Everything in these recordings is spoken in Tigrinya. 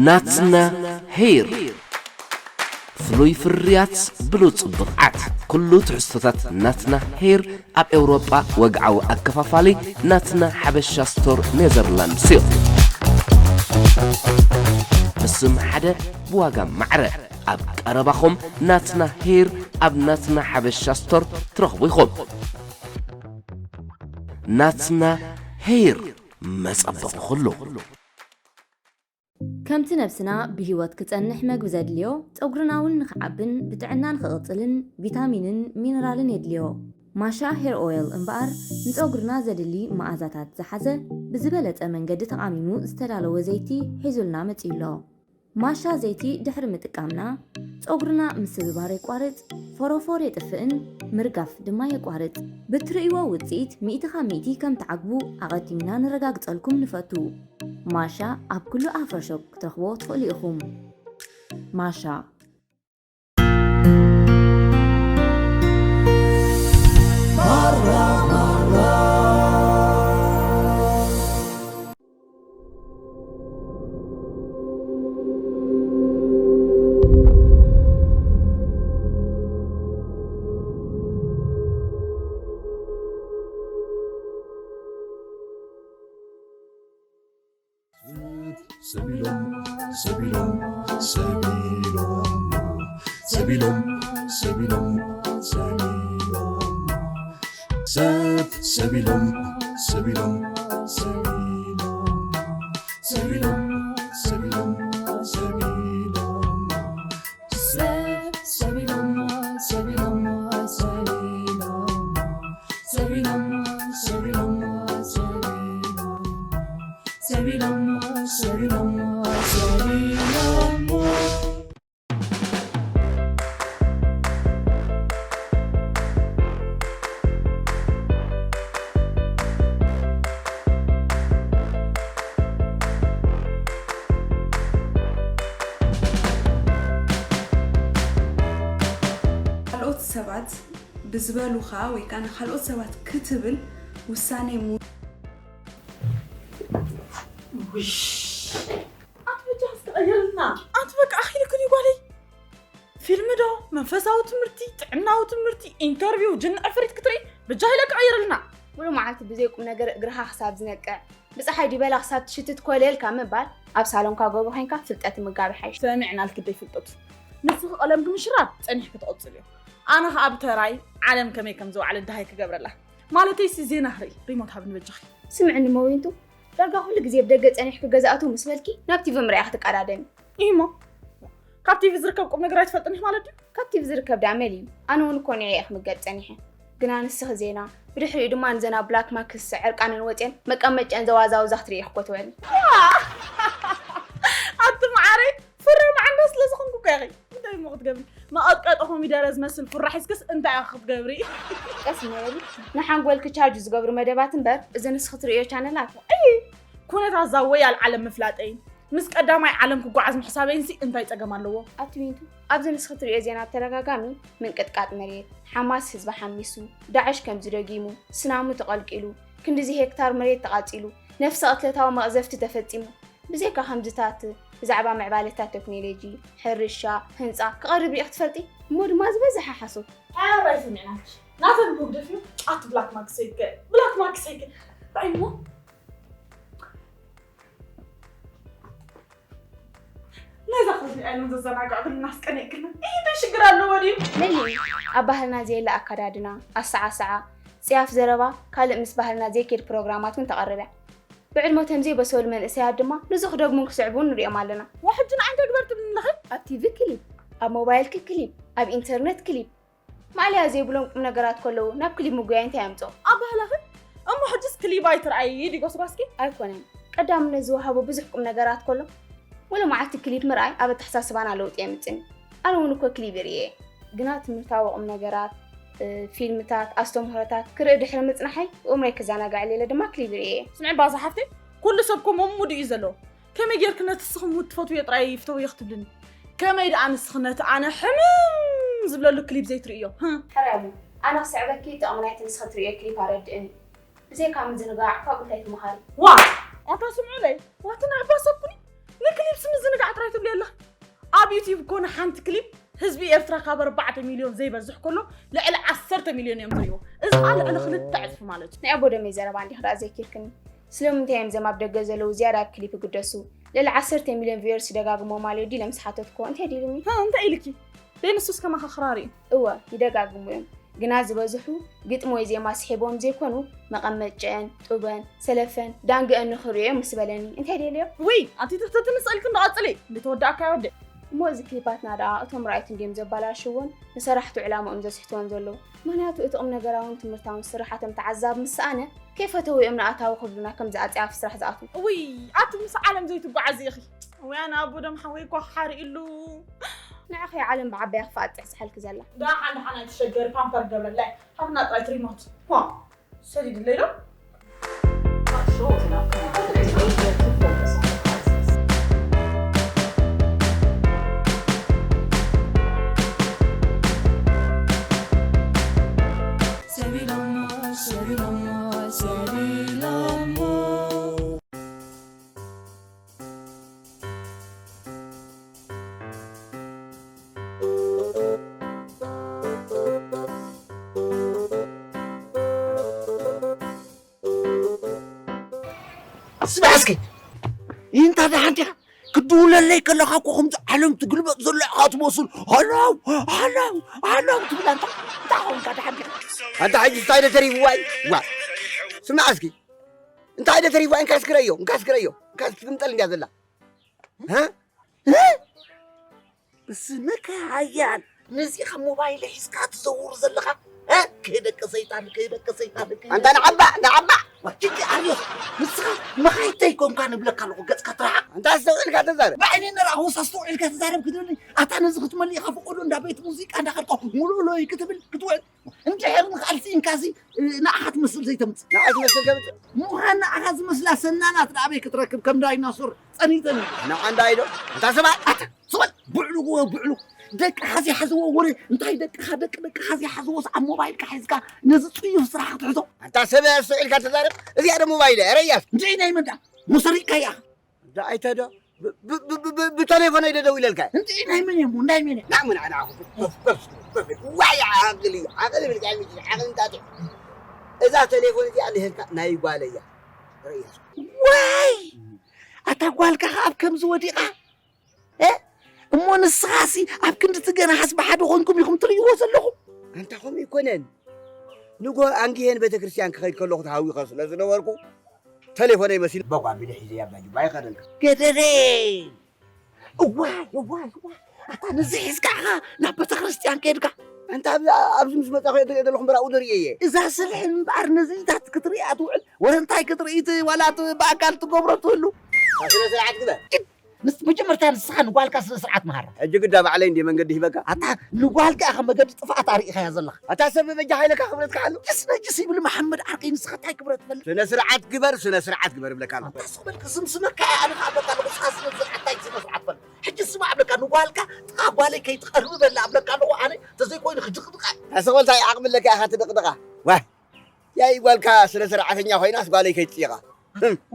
ናትና ሄር፣ ፍሉይ ፍርያት፣ ብሉጽ ብቕዓት። ኩሉ ትሕዝቶታት ናትና ሄር ኣብ ኤውሮጳ ወግዓዊ ኣከፋፋሊ ናትና ሓበሻ ስቶር ኔዘርላንድስ እዩ። ብስም ሓደ፣ ብዋጋ ማዕረ። ኣብ ቀረባኹም ናትና ሄር ኣብ ናትና ሓበሻ ስቶር ትረኽቡ ኢኹም። ናትና ሄር፣ መጸበቒ ኩሉ። ከምቲ ነብስና ብህይወት ክጸንሕ መግቢ ዘድልዮ፣ ጸጉርና እውን ንኽዓብን ብጥዕና ንኽቕጽልን ቪታሚንን ሚነራልን የድልዮ። ማሻ ሄር ኦይል እምበኣር ንጸጉርና ዘድሊ መኣዛታት ዝሓዘ ብዝበለጸ መንገዲ ተቓሚሙ ዝተዳለወ ዘይቲ ሒዙልና መጺኡ ኣሎ። ማሻ ዘይቲ ድሕሪ ምጥቃምና ጸጉርና ምስብባር የቋርጽ፣ ፎሮፎር የጥፍእን ምርጋፍ ድማ የቋርጽ። ብትርእይዎ ውጽኢት ሚእቲ ካብ ሚእቲ ከም ትዓግቡ ኣቐዲምና ነረጋግጸልኩም ንፈቱ። ማሻ ኣብ ኩሉ ኣፍሮ ሾፕ ክትረኽብዎ ትኽእሉ ኢኹም። ማሻ። ሰቢሎም፣ ሰቢሎም፣ ሰቢሎም፣ ሰቢሎም፣ ሰቢሎም፣ ሰቢሎም፣ ሰብ፣ ሰቢሎም፣ ሰቢሎም፣ ሰቢሎም፣ ሰቢሎም፣ ሰቢሎም፣ ሰቢሎም፣ ሰብ፣ ሰቢሎም፣ ሰቢሎም፣ ሰቢሎም፣ ሰቢሎም፣ ሰቢሎም፣ ሰቢሎም፣ ሰቢሎም፣ ሰቢሎም፣ ሰቢሎም። ካልኦት ሰባት ብዝበሉኻ ወይ ከኣ ንኻልኦት ሰባት ክትብል ውሳኔ ሙ-፣ ውሽ። ኣቲ በጃ እስኪ ቀይርልና። ኣቲ በቃ ኣኺልክ ድዩ ጓለይ? ፊልም ዶ፣ መንፈሳዊ ትምህርቲ፣ ጥዕናዊ ትምህርቲ፣ ኢንተርቪው፣ ጅን ዕፍሪት ክትርኢ፣ በጃ ኢለክ ቀይርልና። ሙሉእ መዓልቲ ብዘይ ቁም ነገር እግርኻ ክሳብ ዝነቅዕ፣ ብጸሓይ ዲበላ ክሳብ ትሽትት ኮለል ካብ ምባል፣ ኣብ ሳሎንካ ጎቦ ኮይንካ ፍልጠት ምጋብ ይሓይሽ። ሰሚዕናልክ ደይ ፍልጠቱ። ንስኺ ቀለምኪ ምሽራብ ጸኒሕኪ ትቕጽልዮ። ኣነ ኸኣ ብተራይ ዓለም ከመይ ከም ዝወዓለት ደሃይ ክገብረላ። ማለተይሲ ዜና ክርኢ፣ ሪሞት ሃብኒ በጃኺ። ስምዕኒ መዊንቱ፣ ዳርጋ ኩሉ ግዜ ብደገ ጸኒሕኪ ገዛ ኣትው ምስ በልኪ ናብ ቲቪ ምርኣይ ክትቀዳደሚ። ኢሂሞ፣ ካብ ቲቪ ዝርከብ ቁም ነገር ኣይትፈልጥን ኢኺ ማለት ድዩ? ካብ ቲቪ ዝርከብ ደኣ መን እዩ? ኣነ እውን እኮ ንዕኡ እየ ክምገብ ጸኒሐ። ግና ንስኺ ዜና፣ ብድሕሪኡ ድማ ንዘን ኣብ ብላክ ማክስ ዕርቃነን ወጽየን መቀመጨን ዘዋዛውዛ ክትርኢ እኮ ትበሊ። ኣቲ መዓረይ፣ ፍረ መዓንዳ ስለ ዝኾንኩ እኮ ኢኺ። እንታይ እሞ ክትገብሪ? መቐጥቀጢ ኮሚደረ ዝመስል ፍረ ሒዝክስ እንታይ ኢኺ ክትገብሪ? ቀስ መበሊ፣ ንሓንጎልኪ ቻርጅ ዝገብሩ መደባት እምበር፣ እዚ ንስኺ ትርእዮ ቻነላት። ኣይ! ኩነታት እዛ ወያል ዓለም ምፍላጠይን ምስ ቀዳማይ ዓለም ክጓዓዝ ምሕሳበይንሲ እንታይ ጸገም ኣለዎ? ኣቲ ዊንቱ፣ ኣብዚ ንስኺ ትርእዮ ዜና ብተደጋጋሚ ምንቅጥቃጥ መሬት፣ ሓማስ ህዝቢ ሓሚሱ፣ ዳዕሽ ከምዚ ደጊሙ፣ ስናሙ ተቐልቂሉ፣ ክንድዚ ሄክታር መሬት ተቓጺሉ፣ ነፍሰ ቅትለታዊ መቕዘፍቲ ተፈጺሙ፣ ብዘይካ ከምዚታት ብዛዕባ ምዕባለታት ቴክኖሎጂ፣ ሕርሻ፣ ህንጻ ክቐርብ ርኢኺ ትፈልጢ? እሞ ድማ ዝበዝሐ ሓሶት። ኣረ ኣይሰሚዕናልኪ። ናተን ህግደፍ እዩ። ኣቲ ብላክ ማክስ ይከ-፣ ብላክ ማክስ ይከ-፣ ራእይሞ። ነዛ ክዝኒ ኣይኑ ዘዘናግዕ ብልና ኣስቀኒእክልና። ይህ እንታይ ሽግር ኣለዎ ድዩ? መሊ ኣብ ባህልና ዘየለ ኣከዳድና፣ ኣሰዓስዓ፣ ጽያፍ ዘረባ፣ ካልእ ምስ ባህልና ዘይከይድ ፕሮግራማት እውን ተቐርብ እያ። ብዕድመ ተም ዘይበሰሉ መንእሰያት ድማ ነዚ ክደግሙን ክስዕቡን ንሪኦም ኣለና። ዋ ሕጂ ንዓይ እንታይ ግበር ትብልኒ ኣለኺ? ኣብ ቲቪ ክሊፕ፣ ኣብ ሞባይልኪ ክሊፕ፣ ኣብ ኢንተርነት ክሊፕ። ማእለያ ዘይብሎም ቁም ነገራት ከለዉ ናብ ክሊፕ ምጉያይ እንታይ ኣምጽኦ? ኣባህላኺ እሞ ሕጅስ ክሊፕ ኣይትርኣዪ ድዩ ጎስጓስኪ? ኣይኮነን። ቀዳምነት ዝወሃቦ ብዙሕ ቁም ነገራት ከሎ፣ ሙሉእ መዓልቲ ክሊፕ ምርኣይ ኣብ ኣተሓሳስባና ለውጢ የምጽእን። ኣነ እውን እኮ ክሊፕ ይርኢ እየ። ግና ትምህርታዊ ቁም ነገራት፣ እ፣ ፊልምታት፣ ኣስተምህሮታት ክርኢ ድሕሪ ምጽናሐይ፣ ኣእምሮይ ክዘናጋዕ ኢለ ድማ ክሊፕ ይርኢ እየ። ስምዒ እባ እዛ ሓፍተይ፣ ኩሉ ሰብ ከምኡ ሙድ እዩ ዘለዎ። ከመይ ጌርኪ ነቲ ንስኺ ሙድ ትፈትውዮ ጥራይ ፍተውዮ ክትብልኒ? ከመይ ደኣ ንስኺ ነቲ ኣነ ሕምም ዝብለሉ ክሊፕ ዘይትርእዮ? ህም። ሕራይ እሞ፣ ኣነ ክስዕበኪ ጥቕሚ ናይቲ ንስኺ ትርእዮ ክሊፕ ኣረድእኒ። ብዘይካ ምዝንጋዕ ካብኡ እንታይ ትመሃሪ? ዋ! ኣታ ስምዑለይ፣ ዋቲ ንዓባ ሰብ ኩኒ፣ ንክሊፕስ ምዝንጋዕ ትብሊ ኣለኺ? ኣብ ዩቲዩብ ኮነ ሓንቲ ክሊፕ ህዝቢ ኤርትራ ካብ ኣርባዕተ ሚልዮን ዘይበዝሕ ከሎ ልዕሊ ዓሰርተ ሚልዮን እዮም ዝርእይዎ። እዚ ከዓ ልዕሊ ክልተ ዕፅፊ ማለት እዩ። ናይ ኣቦ ደመይ ዘረባ እንዲኺ ደኣ ዘኪርክኒ። ስለምንታይ እዮም እዞም ኣብ ደገ ዘለዉ ዝያዳ ኣብ ክሊፕ ይግደሱ? ልዕሊ ዓሰርተ ሚልዮን ቪወርስ ይደጋግሞ ማለት ድዩ ኢለ ምስ ሓተትክዎ እንታይ ድዩ ኢሉኒ? ሃ፣ እንታይ ኢልኪ? ደይ ንሱስ ከማኻ ክራር እዩ። እወ፣ ይደጋግሙ እዮም። ግና ዝበዝሑ ግጥሚ ወይ ዜማ ስሒቦም ዘይኮኑ፣ መቐመጨን፣ ጡበን፣ ሰለፈን፣ ዳንግአን ንኽርእዮ ምስ በለኒ፣ እንታይ ደልዮ? ውይ፣ ኣንቲ ትሕትቲ ንስእልኪ እንዶ ቀጽሊ፣ እንዲ ተወዳእካ ይወድእ። እሞ እዚ ክሊፓትና ደኣ እቶም ረኣይቲ እንድዮም ዘባላሽዎን ንሰራሕቱ ዕላምኦም ዘስሕትዎን ዘለዉ? ምኽንያቱ እቲ ቁም ነገራውን ትምህርታውን ስራሓቶም ተዓዛቢ ምስ ሰኣነ፣ ከይፈተዉ እዮም ንኣታዊ ክብሉና ከምዚ ኣጽያፊ ስራሕ ዝኣትዉ። ውይ፣ ኣቲ ምስ ዓለም ዘይትጓዓዚ ኢኺ። ውይ፣ ኣነ ኣቦ ደም ሓወይ እኳ ሓሪእሉ። ንዓኺ ዓለም ብዓባያ ክፋኣት ትሕስሓልኪ ዘላ። ደሓን ደሓን ኣይትሸገሪ፣ ፓምፐር ገብረለይ። ሃብና ጥራይ እቲ ሪሞት። ዋ፣ ሰዲድለይ ዶ? ሰቢሎሞ፣ ሰቢሎሞ፣ ሰቢሎሞ። ስማዕ እስኪ፣ ይንታ ደሓን ዲኻ? ክድውለለይ ከለኻ እኮ ከምዚ ዓለም ትግልበጥ ዘሎ ኢኻ ትመስል። ሃላው፣ ሃላው፣ ሃላው ትብል ኣንታ። እንታይ ኾንካ ደሓን ዲኻ? ኣንታ ሕጂ እንታይ ዶ ተሪፍዋ እዩ? ዋ። ስማዕ እስኪ፣ እንታይ ዶ ተሪፍዋ? እንካ እስክረዮ፣ እንካ እስክረዮ፣ እንካ እስክምጠል እንዲያ ዘላ። እ? እ? ብስምከ ሓያል፣ ነዚ ካብ ሞባይል ሒዝካ ትዘውር ዘለኻ፣ እ? ከይደቀ ሰይጣን፣ ከይደቀ ሰይጣን፣ ከይደቀ ኣንታ ንዓባ፣ ንዓባ! ዋ፣ ጅቂ ኣርዮስ፣ ንስኻ መኻይተይ ኮንካ ንብለካ ኣለኹ፣ ገጽካ ትርሓቕ። ኣንታ ኣስተውዒልካ ተዛረብ። ብዓይነይ ንርኣኹስ ኣስተውዒልካ ተዛረብ ክትብልኒ፣ ኣታ ነዚ ክትመልእ ኢኻ ፈቐዶ እንዳ ቤት ሙዚቃ እንዳኸድካ ሙሉእ ሎይ ክትብል ክትውዕል። እንድሕር ንኻልሲ ኢንካሲ፣ እ፣ ንዓኻ ትመስል ዘይተምጽእ። ንዓይ ትመስል ከምጽእ? ምዃን ንዓኻ ዝመስላ ሰናናት ንኣበይ ክትረክብ ከም ዳይናሶር ጸኒተን። ንዓ እንዳይ ዶ? እንታ ሰብኣይ! ኣታ፣ ስቕ በል! ብዕሉ፣ ብዕሉ! ደቅኻ ዘይሓዝዎ ወረ፣ እንታይ ደቅኻ፣ ደቂ ደቅኻ ዘይሓዝዎስ ኣብ ሞባይልካ ሒዝካ ነዚ ጽዩፍ ስራሕ ክትሕዞ? ኣንታ ሰብ ስቕ ኢልካ ተዛረብ። እዚኣ ዶ ሞባይል እያ? ረያስ! እንድዒ ናይ መን ደኣ? ሞ ሰሪቕካያ ኢኻ። ደኣይተ ዶ? ብ-፣ ብ-፣ ብ-፣ ብ-፣ ብተሌፎነይ ዶ ደዊለልካ? እንድዒ ናይ መን እየ ሞ? ናይ መን እየ? ንዓ ምን ኣነ ኣኹ ኮፍ፣ ኮፍ፣ ኮፍ፣ ኮፍ። ዋይ ዓቕሊ፣ ዓቕሊ ብልካ ምሽ፣ ዓቕሊ እንታትዕ። እዛ ተሌፎን እዚኣ ልህልካ ናይ ጓለይ እያ። ርእያ። ዋይ! ኣታ ጓልካ ኸኣ ኣብ ከምዚ ወዲቓ? እ? እሞ ንስኻሲ ኣብ ክንድቲ ገናሓስ ብሓደ ኾንኩም ኢኹም ትርእይዎ ዘለኹም? ኣንታ ኸምኡ ኣይኮነን። ንጎ ኣንጊሄን ቤተክርስትያን ክኸይድ ከለኹ ተሃዊኸ ስለ ዝነበርኩ፣ ተሌፎነይ መሲሉ በጓ ኣቢለ ሒዘያ ኣባ ጅባ ይኸደልካ። ገደደ! እዋይ፣ እዋይ፣ እዋይ! ኣታ ነዚ ሒዝካ ኢኻ ናብ ቤተክርስትያን ከይድካ? ኣንታ ኣብ-፣ ኣብዚ ምስ መጻኹ እየ ዝርኢ ዘለኹ እምበር ኣብኡ ዶ ርእየ እየ? እዛ ስልሒ እምበኣር ነዚታት ክትርእያ ትውዕል? ወረ እንታይ ክትርኢ ት-፣ ዋላ ት-፣ ብኣካል ትገብሮ ትህሉ? ስነ ስርዓት ግበር። ንስ-፣ መጀመርታ ንስኻ ንጓልካ ስነ ስርዓት መሃራ። ሕጂ ግዳ ባዕለይ እንድየ መንገዲ ሂበካ። ኣታ ንጓልካ ኢኻ መገዲ ጥፍኣት ኣርኢኻያ ዘለኻ። ኣታ ሰብ በጃ ሓይለካ ክብረት ክሓሉ። ጅስ ነጅስ ይብል መሓመድ ዓርከይ፣ ንስኻ እንታይ ክብረት ትፈልጥ? ስነ ስርዓት ግበር፣ ስነ ስርዓት ግበር እብለካ ኣለኹ። ኣታ ስቕ በል ክስምስመካ እየ ኣነ ኸኣ በቃ ኣለኹ። ንስኻ ስነ ስርዓት እንታይ ስነ ስርዓት ትፈልጥ? ሕጂ ስማዕ እብለካ፣ ንጓልካ ጥቓ ጓለይ ከይትቐርብ በላ እብለካ ኣለኹ ኣነ፣ ተዘይኮይኑ ክድቕድቓ። ኣታ ስቕ በል እንታይ ዓቕሚ ኣለካ ኢኻ ትድቕድቓ? ዋይ። ያይ ጓልካ ስነ ስርዓተኛ ኮይናስ ጓለይ ከይትፅይቓ።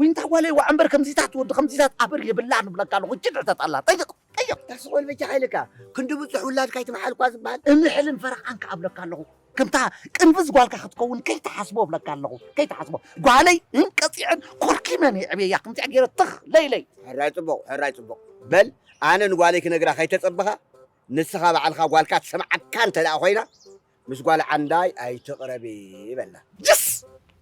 ዊንታ ጓለይ ዋዕ እምበር ከምዚታት ወዲ ከምዚታት ኣበር የብላን እብለካ ኣለኹ። ጅድዕ ተጣላ። ጠይቕ፣ ጠይቕ። ታስቆል በጃ ሓይልካ ክንዲ ብፁሕ ውላድካ ኣይትምሓል እኳ ዝበሃል። እምሕልን ፈረቓን ከኣ እብለካ ኣለኹ። ከምታ ቅንፍዝ ጓልካ ክትከውን ከይትሓስቦ እብለካ ኣለኹ። ከይትሓስቦ። ጓለይ እንቀፂዐን ኮርኪመን የዕብየያ። ከምዚኣ ገይረ ትኽ ለይለይ። ሕራይ ፅቡቕ፣ ሕራይ ፅቡቕ። በል ኣነ ንጓለይ ክነግራ ከይተፀበኻ ንስኻ ባዕልኻ ጓልካ ትሰምዓካ እንተ ደኣ ኮይና ምስ ጓል ዓንዳይ ኣይትቕረቢ በላ። ጅስ!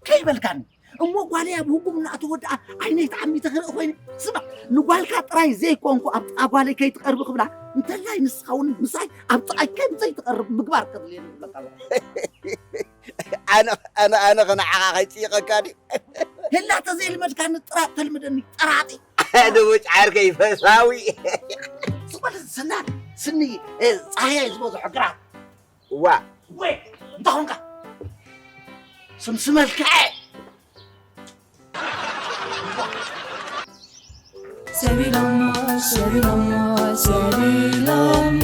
ከይበልካኒ። እሞ ጓለይ ኣብ ህጉም እናተወድኣ ዓይነይ ተዓሚተ ክርኢ ኮይነ። ስማዕ፣ ንጓልካ ጥራይ ዘይኮንኩ ኣብ ጥቓ ጓለይ ከይትቐርቢ ክብላ፣ እንተላይ ንስኻ እውን ምሳይ ኣብ ጥቓይ ከም ዘይትቐርብ ምግባር ከድልየኒ ይብለካ ኣለኹ። ኣነ፣ ኣነ፣ ኣነ ኸ ንዓኻ ከይጽይቐካ ድዩ? ህላ ተዘይልመድካኒ ጥራጥ ተልምደኒ፣ ጠራጢ። ኣነ ውጭ ዓርከይ ፈሳዊ። ስቕ በል ስና፣ ስኒ፣ እ፣ ጻህያይ ዝበዝሖ ግራት። እዋ። ወይ፣ እንታይ ኾንካ? ስምስመልካ። ሰቢሎሞ፣ ሰቢሎሞ፣ ሰቢሎሞ።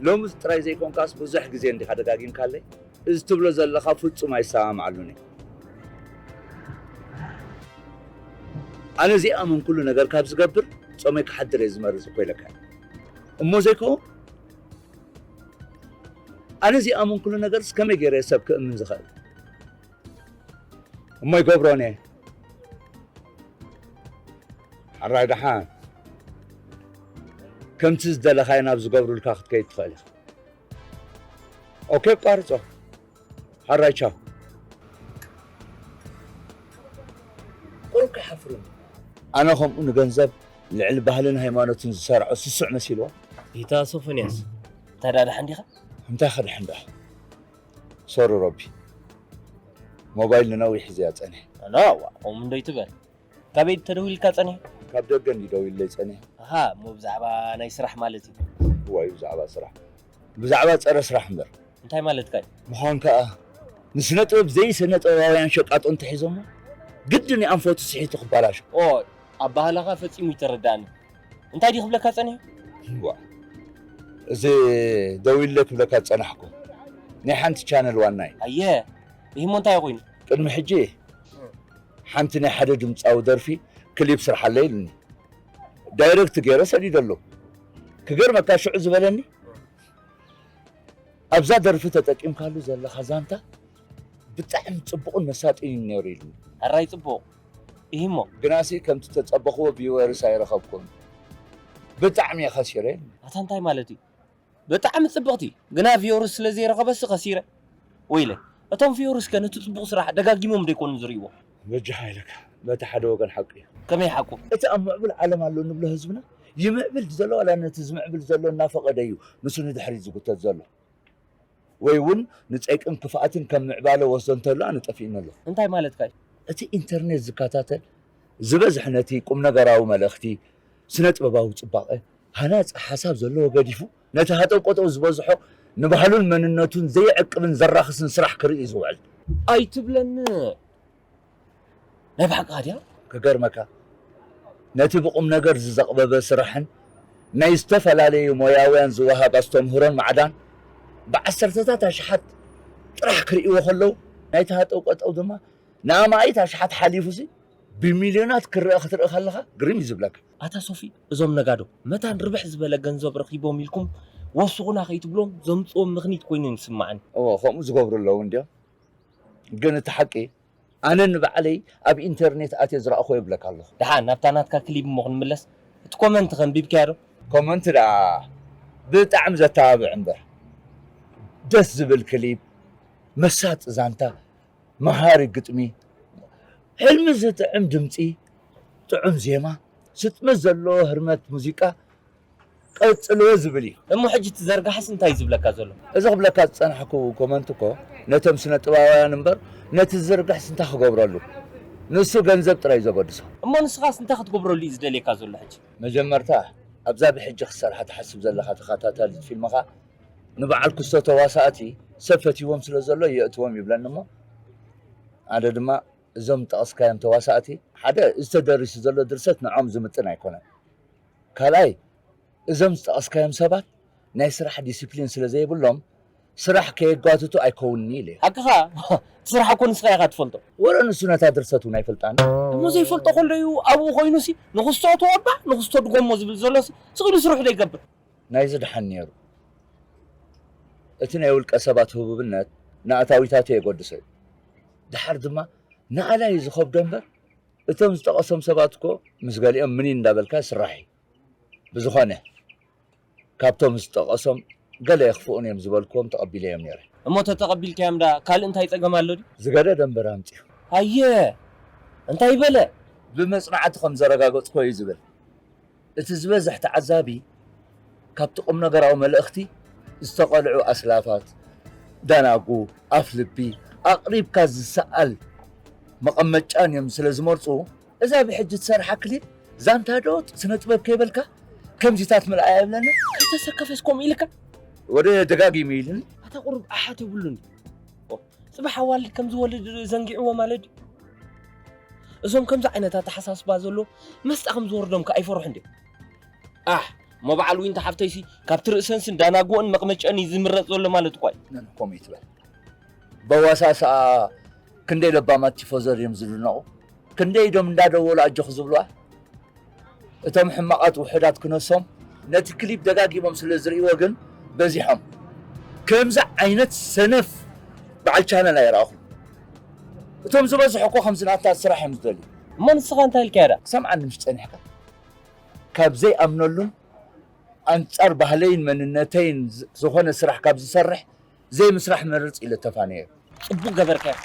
ሎምስ ጥራይ ዘይኮንካስ ብዙሕ ግዜ እንዲኻ ደጋጊምካለይ። እዚ ትብሎ ዘለኻ ፍጹም ኣይሰማማዓሉን እየ። ኣነ ዘይኣመንኩሉ ነገር ካብ ዝገብር ጾመይ ክሓድር እየ ዝመርጽ እኮ ኢለካ። እሞ ዘይከውን ኣነ ዘይኣመንኩሉ ነገርስ ከመይ ገይረ ሰብ ክእምን ዝኽእል? እሞ ይገብሮን እየ። ሕራይ ደሓን ከምቲ ዝደለኻዮ ናብ ዝገብሩልካ ክትከይድ ትኽእል ኢኻ። ኦኬ፣ ቋርጾ። ሕራይ ቻው። ቁሩብ ከይሓፍሩኒ። ኣነ ከምኡ ንገንዘብ ልዕሊ ባህልን ሃይማኖትን ዝሰርዖ ስሱዕ መሲልዎ። ጌታ ሶፎንያስ፣ እንታይ ደኣ ደሓን ዲኻ? እንታይ ከድሕን ደኣ? ሶሪ ረቢ፣ ሞባይል ንነዊሕ ሒዘያ ጸኒሐ። ኣነ፣ ዋእ፣ ከምኡ እንዶ ይትበል። ካበይ ተደዊልካ ጸኒሑ? ካብ ደገ እንዲ ደዊለይ ጸኒሑ። ኣሃ፣ እሞ ብዛዕባ ናይ ስራሕ ማለት እዩ። እዋይ፣ ብዛዕባ ስራሕ። ብዛዕባ ጸረ ስራሕ እምበር። እንታይ ማለትካ እዩ? ምዃን ከኣ፣ ንስነ ጥበብ ዘይስነ ጥበባውያን ሸቃጦ እንተሒዞሞ፣ ግድን እዩ ኣንፈቱ ስሒቱ ክባላሾ። ኦ፣ ኣባህላኻ ፈጺሙ ይተረዳእኒ። እንታይ ድዩ ክብለካ ጸኒሑ? እዋ፣ እዚ ደዊለ ክብለካ ዝጸናሕኩ፣ ናይ ሓንቲ ቻነል ዋና እዩ። ኣየ፣ ይህሞ እንታይ ኮይኑ? ቅድሚ ሕጂ፣ ሓንቲ ናይ ሓደ ድምጻዊ ደርፊ ክሊፕ ስርሓለይ ኢሉኒ። ዳይረክት ገይረ ሰዲደሉ። ክገርመካ ሽዑ ዝበለኒ፣ ኣብዛ ደርፊ ተጠቂምካሉ ዘለኻ ዛንታ ብጣዕሚ ጽቡቕን መሳጥን እዩ ነይሩ ኢሉኒ። ሕራይ ጽቡቕ። ኢሂሞ። ግናሲ ከምቲ ተጸበኽዎ ቪወርስ ኣይረኸብኩን። ብጣዕሚ እየ ከሲረ ኢሉኒ። ኣታ እንታይ ማለት እዩ? ብጣዕሚ ጽብቕቲ፣ ግና ቪዮርስ ስለ ዘይረኸበሲ ከሲረ። ወይለ፣ እቶም ቪዮርስ ከ ነቲ ጽቡቕ ስራሕ ደጋጊሞም ዶ ይኮኑ ዝርእይዎ? በጃኻ ኢለካ፣ በቲ ሓደ ወገን ሓቂ እዩ። ከመይ ሓቁ? እቲ ኣብ ምዕቡል ዓለም ኣሎ እንብሎ ህዝብና፣ ይምዕብል ዘሎ ዋላ ነቲ ዝምዕብል ዘሎ እናፈቐደ እዩ ንሱ ንድሕሪት ዝጉተት ዘሎ? ወይ እውን ንጸይቅን ክፍኣትን ከም ምዕባለ ወስዶ እንተሎ ኣነ ጠፊእኒ ኣለኹ። እንታይ ማለትካ እዩ? እቲ ኢንተርኔት ዝከታተል ዝበዝሕ ነቲ ቁም ነገራዊ መልእኽቲ፣ ስነ ጥበባዊ ጽባቐ፣ ሃናጺ ሓሳብ ዘለዎ ገዲፉ፣ ነቲ ሃጠው ቀጠው ዝበዝሖ ንባህሉን መንነቱን ዘይዕቅብን ዘራኽስን ስራሕ ክርኢ እዩ ዝውዕል። ኣይትብለኒ። ናይ ብሓቅኻ ድያ? ክገርመካ፣ ነቲ ብቁም ነገር ዝዘቕበበ ስራሕን ናይ ዝተፈላለዩ ሞያውያን ዝወሃብ ኣስተምህሮን ማዕዳን ብዓሰርተታት ኣሽሓት ጥራሕ ክርእይዎ ከለዉ፣ ናይቲ ሃጠው ቀጠው ድማ ንኣማኢት ኣሽሓት ሓሊፉሲ ብሚልዮናት ክረኣ ክትርኢ ከለኻ ግርም እዩ ዝብለካ። ኣታ ሶፊ፣ እዞም ነጋዶ መታን ርብሕ ዝበለ ገንዘብ ረኺቦም ኢልኩም ወስኹና ከይትብሎም ዘምጽኦም ምኽኒት ኮይኑ ይስምዓኒ። እወ፣ ከምኡ ዝገብሩ ኣለዉ እንድዮም። ግን እቲ ሓቂ ኣነ ንባዕለይ ኣብ ኢንተርኔት ኣትየ ዝረኣኹ የብለካ ኣለኹ። ደሓን ናብታ ናትካ ክሊፕ እሞ ክንምለስ። እቲ ኮመንት ከንቢብካዮ ዶ? ኮመንት ደኣ ብጣዕሚ ዘተባብዕ እምበር። ደስ ዝብል ክሊፕ፣ መሳጢ ዛንታ፣ መሃሪ ግጥሚ፣ ሕልሚ ዝጥዕም ድምጺ፣ ጥዑም ዜማ፣ ስጥመት ዘለዎ ህርመት ሙዚቃ ቀጽልዎ ዝብል እዩ። እሞ ሕጂ እቲ ዘርጋሕስ እንታይ እዩ ዝብለካ ዘሎ? እዚ ክብለካ ዝጸናሕኩ ኮመንት እኮ ነቶም ስነ ጥበባውያን እምበር ነቲ ዝዝርግሕስ እንታይ ክገብረሉ? ንሱ ገንዘብ ጥራይ እዩ ዘገድሶ። እሞ ንስኻስ እንታይ ክትገብረሉ እዩ ዝደልየካ ዘሎ ሕጂ? መጀመርታ ኣብዛ ብሕጂ ክትሰርሓ ትሓስብ ዘለኻ ተኸታታሊት ፊልምኻ ንበዓል ክስቶ ተዋሳእቲ ሰብ ፈትይዎም ስለ ዘሎ የእትዎም ይብለኒ እሞ ኣነ ድማ እዞም ዝጠቐስካዮም ተዋሳእቲ ሓደ እዚ ተደሪሱ ዘሎ ድርሰት ንዖም ዝምጥን ኣይኮነን። ካልኣይ እዞም ዝጠቐስካዮም ሰባት ናይ ስራሕ ዲሲፕሊን ስለ ዘይብሎም ስራሕ ከየጓትቱ ኣይከውንን ኢለ። ሓቅኻ። እቲ ስራሕ እኮ ንስኻ ኢኻ ትፈልጦ። ወረ ንሱ ነታ ድርሰት እውን ኣይፈልጣን። እሞ ዘይፈልጦ ከሎ እዩ ኣብኡ ኮይኑሲ ንኽስቶ ተወባ ንኽስቶ ድጎሞ ዝብል ዘሎሲ ስቕ ኢሉ ስርሑ ዘይገብር። ናይዚ ደሓን ነይሩ። እቲ ናይ ውልቀ ሰባት ህቡብነት ንኣታዊታቱ የገድሶ እዩ። ደሓር ድማ ንኣላይ እዩ ዝኸብዶ እምበር እቶም ዝጠቐሶም ሰባት እኮ ምስ ገሊኦም ምኒን እንዳበልካ ይስራሕ እዩ። ብዝኾነ ካብቶም ዝጠቐሶም ገለ የኽፍኡን እዮም ዝበልክዎም ተቐቢለዮም ነይረ። እሞ ተተቐቢልካዮም ዳ ካልእ እንታይ ጸገም ኣሎ ድዩ? ዝገደደ እምበር ኣምጺኡ። ኣየ እንታይ በለ? ብመጽናዕቲ ከም ዘረጋገጽኮ እዩ ዝብል። እቲ ዝበዝሕ ተዓዛቢ ካብቲ ቁም ነገራዊ መልእኽቲ ዝተቐልዑ ኣስላፋት፣ ዳናጉ፣ ኣፍ ልቢ፣ ኣቕሪብካ ዝሰኣል መቐመጫን እዮም ስለ ዝመርጹ፣ እዛ ብሕጂ ትሰርሓ ክሊፕ ዛንታ ዶ ስነ ጥበብ ከይበልካ ከምዚታት ምልኣያ ይብለኒ። ከይተሰከፈስ ከምኡ ኢልካ? ወደ ደጋጊሙ ኢልኒ። ኣታ ቁሩብ ኣሓት የብሉን። ጽባሕ ኣዋልድ ከም ዝወልድ ዘንጊዕዎ ማለት ድዩ? እዞም ከምዚ ዓይነት ኣተሓሳስባ ዘሎ መስጣ ከም ዝወርዶም ከ ኣይፈርሑን ድዮም? ኣሕ፣ እሞ በዓል ዊንታ ሓፍተይሲ ካብቲ ርእሰንሲ እንዳናግኦን መቕመጨን እዩ ዝምረጽ ዘሎ ማለት እኳ እዩ። ነን ከምኡ ይትበል። በዋሳስኣ ክንደይ ለባማት ቲፎዞ ድዮም ዝድነቑ? ክንደይ ኢዶም እንዳደወሉ ኣጆኹ ዝብልዋ? እቶም ሕማቓት ውሑዳት ክነሶም ነቲ ክሊፕ ደጋጊሞም ስለ ዝርእይዎ ግን በዚሖም። ከምዚ ዓይነት ሰነፍ በዓል ቻነል ኣይረኣኹን። እቶም ዝበዝሑ እኮ ከምዚ ናታ ስራሕ እዮም ዝደልዩ። እሞ ንስኻ እንታይ ኢልካዮ ደኣ? ክሰምዓኒ ምሽ ጸኒሕካ? ካብ ዘይኣምነሉን ኣንጻር ባህለይን መንነተይን ዝ-፣ ዝኾነ ስራሕ ካብ ዝሰርሕ ዘይምስራሕ መርጽ ኢለ ተፋነዮ። ጽቡቕ ገበርካዮ።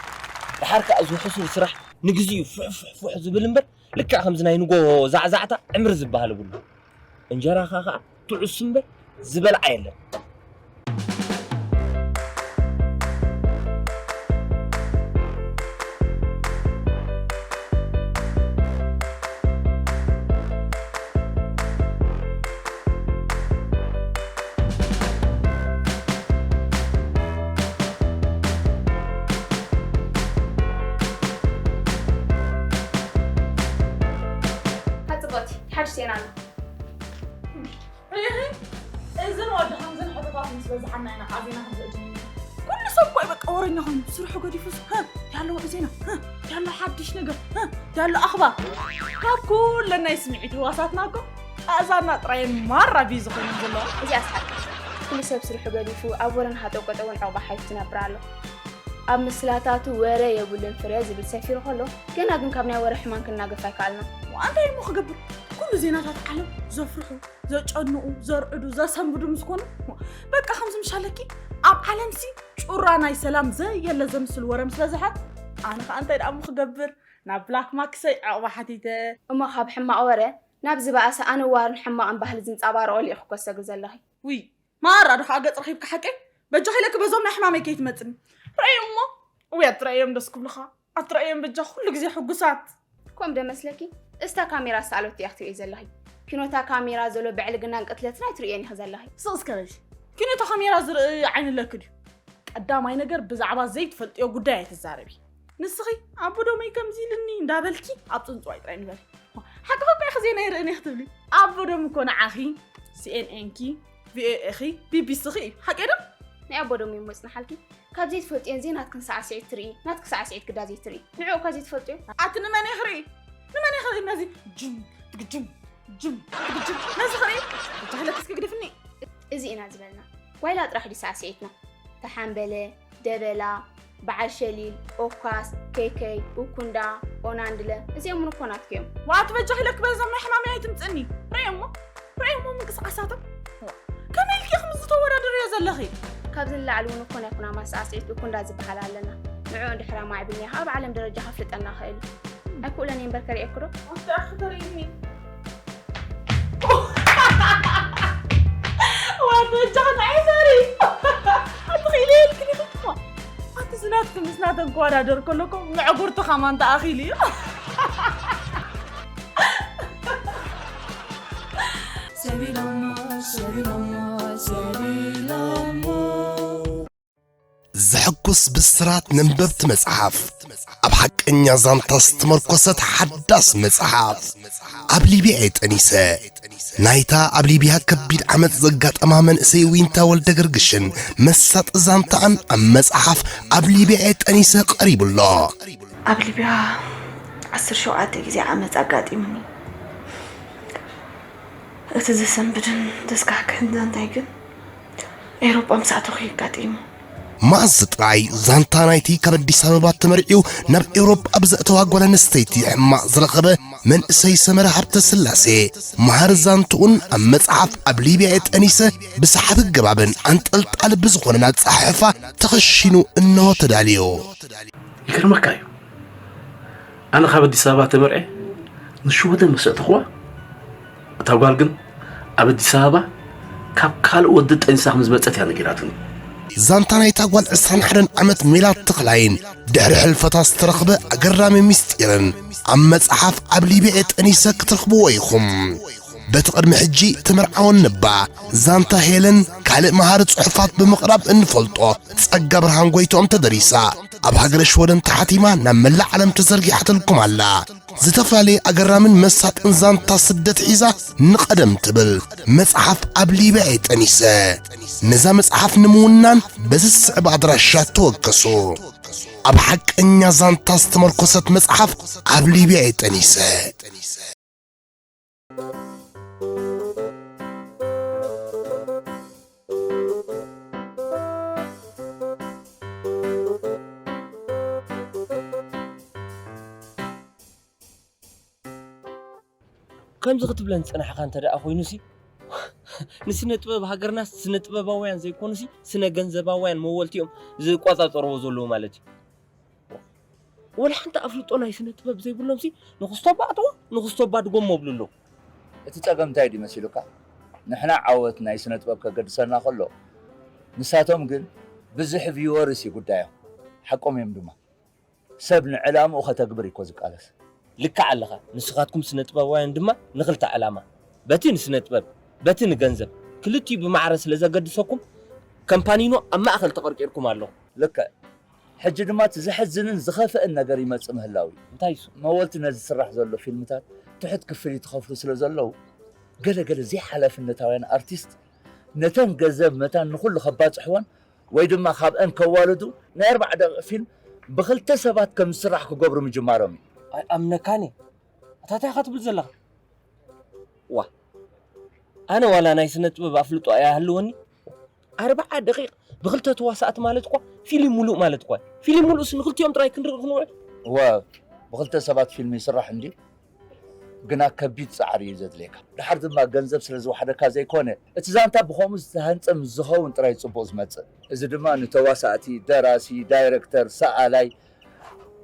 ደሓር ከኣ እዚ ሕሱር ስራሕ ንግዚኡ ፍሕ ፍሕ ፍሕ ዝብል እምበር፣ ልክዕ ከምዚ ናይ ንጎሆ ዛዕዛዕታ ዕምሪ ዝበሃል የብሉ። እንጀራኻ ከኣ ትዑስ እምበር ዝበልዓ የለን። ሓጽቦቲ ሓድሽ ዜና ኣሎ። ሪኢኺ? እዝን ወዲ ከምዝን ሕቶታት ምስ በዝሓና ኢና ቃዚና ክንርኢ ጀሚርና። ኩሉ ሰብ እኮ እዩ በቃ ወረኛ ኮይኑ፣ ስርሑ ገዲፉስ፣ "ሀ፣ ያለው ዜና፣ ሀ፣ ያለው ሓድሽ ነገር፣ ሀ፣ ያለው ኣኽባር?" ካብ ኩለን ናይ ስምዒት ህዋሳትና እኮ ኣእዛንና ጥራየን ማራ ቢዚ ኮይነን ዘለዋ። እዚኣስ ሓቂ። ኩሉ ሰብ ስርሑ ገዲፉ ኣብ ወረን ሃጠው ቀጠውን ዕቑባ ሓይሹ ይነብር ኣሎ። ኣብ ምስላታቱ ወረ የብሉን ፍረ ዝብል ሰፊሩ ከሎ፣ ገና ግን ካብ ናይ ወረ ሕማም ክንናገፍ ኣይከኣልናን። ዋእ፣ እንታይ እሞ ክገብር? ኩሉ ዜናታት ዓለም ዘፍርሑ፣ ዘጨንቑ፣ ዘርዕዱ፣ ዘሰንብዱ ምስ ኮኑ፣ በቃ ከምዚ ምሻለኪ ኣብ ዓለምሲ ጩራ ናይ ሰላም ዘየለ ዘምስል ወረ ምስ በዝሐ፣ ኣነ ኸኣ እንታይ ደኣ እሞ ክገብር? ናብ ብላክ ማክሰይ ዕቑባ ሓቲተ። እሞ ካብ ሕማቕ ወረ ናብ ዝበኣሰ ኣነዋርን ሕማቕን ባህሊ ዝንጻባረቖ ልኢኺ እኮ ትሰግሪ ዘለኺ። ውይ፣ ማራ ዶ ኸኣ ገጽ ረኺብኪ ሓቀይ? በጃኺ ኢለኪ በዞም ናይ ሕማመይ ከይትመጽኒ። ረኣዮም እሞ። ውይ ኣትረኣዮም ደስ ክብሉኻ። ኣትረኣዮም በጃ ኩሉ ግዜ ሕጉሳት። ከምኡ ዶ መስለኪ? እስታ ካሜራ ዝሰኣለቶ እያ ክትርእይ ዘለኺ። ኪኖታ ካሜራ ዘሎ ብዕልግናን ቅትለትን ኣይትርእየን ኢኺ ዘለኺ። ስቕ እስከ በሊ። ኪኖታ ካሜራ ዝርኢ ዓይኒ ኣለኪ ድዩ? ቀዳማይ ነገር ብዛዕባ ዘይትፈልጥዮ ጉዳይ ኣይትዛረቢ። ንስኺ ኣቦ ዶመይ ከምዚ ኢልኒ እንዳበልኪ ኣብ ጽንጽዋይ ጥራይ ንበሪ። ሓቅኺ እኮ ኢኺ ዜና ኣይርእን እየ ክትብሊ። ኣቦ ዶም እኮ ንዓኺ ሲ ኤን ኤን ኪ፣ ቪ ኦ ኤ ኺ፣ ቢ ቢ ሲ ኺ እዩ። ሓቀይ ዶ? ናይ ኣቦ ዶም እሞ ጽንሓልኪ። ካብ ዘይትፈልጥዮን ዜናትክን ሳዕስዒት ትርኢ፣ ናትኪ ሳዕስዒት ግዳ ዘይትርኢ። ንዕኡ እኳ ዘይትፈልጥዮ። ኣቲ ንመን እየ ክርኢ? ንመን እየ ክርኢ? ነዚ ጅም፣ ትግጅም፣ ጅም፣ ትግጅም። ነዚ ክርኢ? እታ ክለኪ እስኪ ግደፍኒ። እዚ ኢና ዝበልና። ጓይላ ጥራሕ ድዩ ሳዕስዒትና? ተሓምበለ፣ ደበላ፣ በዓል ሸሊል፣ ኦካስ፣ ኬከይ፣ ኡኩንዳ፣ ኦናንድለ፣ እዚኦም እውን እኮ ናትኪ እዮም። ዋት በጃኺ ኢለኪ በዞም ናይ ሕማመይ ኣይትምጽኒ። ርእየሞ፣ ርእየሞ ምንቅስቓሳቶም። ከመይ ኢልኪ ኢኹም እዚ ተወዳድርዮ ዘለኺ? ካብዚ ንላዕሊ እውን እኮ ናይ ኩናማ ሳዕስዒት ኡኩንዳ ዝበሃል ኣለና። ንዕኡ እንድሕር ኣማዕቢልናዮ ኣብ ዓለም ደረጃ ከፍልጠና ይኽእል እዩ። ኣይክእሎን እየ እምበር ከርእየኪ ዶ? ኣንተ ኣኺ ተርእይኒ። ዋት በጃኺ ንዓይ ተርኢ። ኣቲ ክኢለ ኢልክኒ ኸማ። ኣቲ ዝናትኪ ምስ ናተን ክወዳደር ከለኩ መዕጉርቲ ኸማን ተኣኺሉ እዩ። ሰቢሎሞ፣ ሰቢሎሞ፣ ሰቢሎሞ። ዘሐጉስ ብስራት ነንበብቲ መጽሓፍ። ኣብ ሓቀኛ ዛንታ ዝተመርኮሰት ሓዳስ መጽሓፍ። ኣብ ሊብያ እየ ጠኒሰ። ናይታ ኣብ ሊብያ ከቢድ ዓመጽ ዘጋጠማ መንእሰይ ዊንታ ወልደ ገርግሽን መሳጢ ዛንታኣን ኣብ መጽሓፍ ኣብ ሊብያ እየ ጠኒሰ ቀሪቡ ኣሎ። ኣብ ሊብያ ዓሰርተ ሸውዓተ ግዜ ዓመጽ ኣጋጢሙኒ። እቲ ዘሰንብድን ዘስካሕክሕን ዛንታይ ግን ኤውሮጳ ምስ ኣተኹ እዩ ኣጋጢሙ። መኣዝ ጥራይ ዛንታ ናይቲ ካብ ኣዲስ ኣበባ ተመርዕዩ ናብ ኤውሮጳ ብዘእተዋ ጓል ኣንስተይቲ ሕማቕ ዝረኸበ መንእሰይ ሰመረ ሃብተስላሴ፣ መሃሪ ዛንትኡን ኣብ መጽሓፍ ኣብ ሊብያ እየ ጠኒሰ ብሰሓቢ ኣገባብን ኣንጠልጣሊ ብዝኾነን ኣጸሓሕፋ ተኸሺኑ እንሆ ተዳልዩ። ይገርመካ እዩ። ኣነ ካብ ኣዲስ ኣበባ ተመርዕየ ንሽወደን ምስ ኣእተኽዋ፣ እታ ጓል ግን ኣብ ኣዲስ ኣበባ ካብ ካልእ ወዲ ጠኒሳ ከም ዝመጸት እያ ነጊራትኒ። ዛንታ ናይታ ጓል ዕስራን ሓደን ዓመት ሜላት ተኽላይን ድሕሪ ሕልፈታ ዝተረኽበ ኣገራሚ ምስጢርን ኣብ መጽሓፍ ኣብ ሊብያ እየ ጠኒሰ ክትረኽብዎ ኢኹም። በቲ ቅድሚ ሕጂ ተመርዓወን እባ ዛንታ ሄለን ካልእ መሃሪ ጽሑፋት ብምቕራብ እንፈልጦ ጸጋ ብርሃን ጎይትኦም ተደሪሳ። ኣብ ሃገረ ሽወደን ተሓቲማ ናብ መላእ ዓለም ተዘርጊሓትልኩም ኣላ። ዝተፈላለየ ኣገራምን መሳጥን ዛንታ ስደት ሒዛ ንቐደም ትብል መጽሓፍ ኣብ ሊብያ እየ ጠኒሰ። ነዛ መጽሓፍ ንምውናን በዚ ዝስዕብ ኣድራሻ ተወከሱ። ኣብ ሓቀኛ ዛንታ ዝተመርኮሰት መጽሓፍ ኣብ ሊብያ እየ ጠኒሰ። ከምዚ ክትብለን ዝጸናሕካ እንተ ደኣ ኮይኑሲ፣ ንስነ ጥበብ ሃገርናስ ስነ ጥበባውያን ዘይኮኑሲ፣ ስነ ገንዘባውያን መወልቲ እዮም ዝቆጻጸርዎ ዘለዉ ማለት እዩ። ወላ ሓንቲ ኣፍልጦ ናይ ስነ ጥበብ ዘይብሎምሲ፣ ንኽስቶባ ኣተዋ፣ ንኽስቶባ ድጎም መብሉ ኣለዉ። እቲ ጸገም እንታይ ድዩ መሲሉካ? ንሕና ዓወት ናይ ስነ ጥበብ ከገድሰና ከሎ፣ ንሳቶም ግን ብዝሒ ቪወርስ እዩ ጉዳዮም። ሓቆም እዮም ድማ። ሰብ ንዕላምኡ ከተግብር እዩ እኮ ዝቃለስ። ልክዕ ኣለኻ። ንስኻትኩም ስነ ጥበባውያን ድማ ንኽልተ ዕላማ፣ በቲ ንስነ ጥበብ፣ በቲ ንገንዘብ፣ ክልቲኡ ብማዕረ ስለ ዘገድሰኩም፣ ከም ፓኒኖ ኣብ ማእከል ተቐርቂርኩም ኣለኹም። ልክዕ። ሕጂ ድማ እቲ ዘሕዝንን ዝኸፍእን ነገር ይመጽእ ምህላው እዩ። እንታይ እሱ? መወልቲ ነዚ ዝስራሕ ዘሎ ፊልምታት ትሑት ክፍሊት ይኸፍሉ ስለ ዘለዉ፣ ገለ ገለ ዘይሓላፍነታውያን ኣርቲስት ነተን ገንዘብ መታን ንኹሉ ከባጽሕወን ወይ ድማ ካብአን ከዋልዱ ናይ ኣርባዓ ደቂቕ ፊልም ብኽልተ ሰባት ከም ዝስራሕ ክገብሩ ምጅማሮም እዩ። ኣይኣምነካን እየ። ኣታ እንታይ ኢኻ ትብል ዘለኻ? ዋ፣ ኣነ ዋላ ናይ ስነ ጥበብ ኣፍልጦ ኣይሃልወኒ፣ ኣርባዓ ደቂቕ ብኽልተ ተዋሳእቲ ማለት እኳ ፊልም ሙሉእ ማለት እኳ። ፊልም ሙሉእስ ንኽልቲኦም ጥራይ ክንርኢ ክንውዕል? እወ፣ ብኽልተ ሰባት ፊልም ይስራሕ እንድዩ። ግና ከቢድ ጻዕሪ እዩ ዘድልየካ። ድሓር ድማ ገንዘብ ስለ ዝወሓደካ ዘይኮነ፣ እቲ ዛንታ ብኸምኡ ዝተሃንጸ ምስ ዝኸውን ጥራይ ጽቡቕ ዝመጽእ። እዚ ድማ ንተዋሳእቲ፣ ደራሲ፣ ዳይረክተር፣ ሰኣላይ፣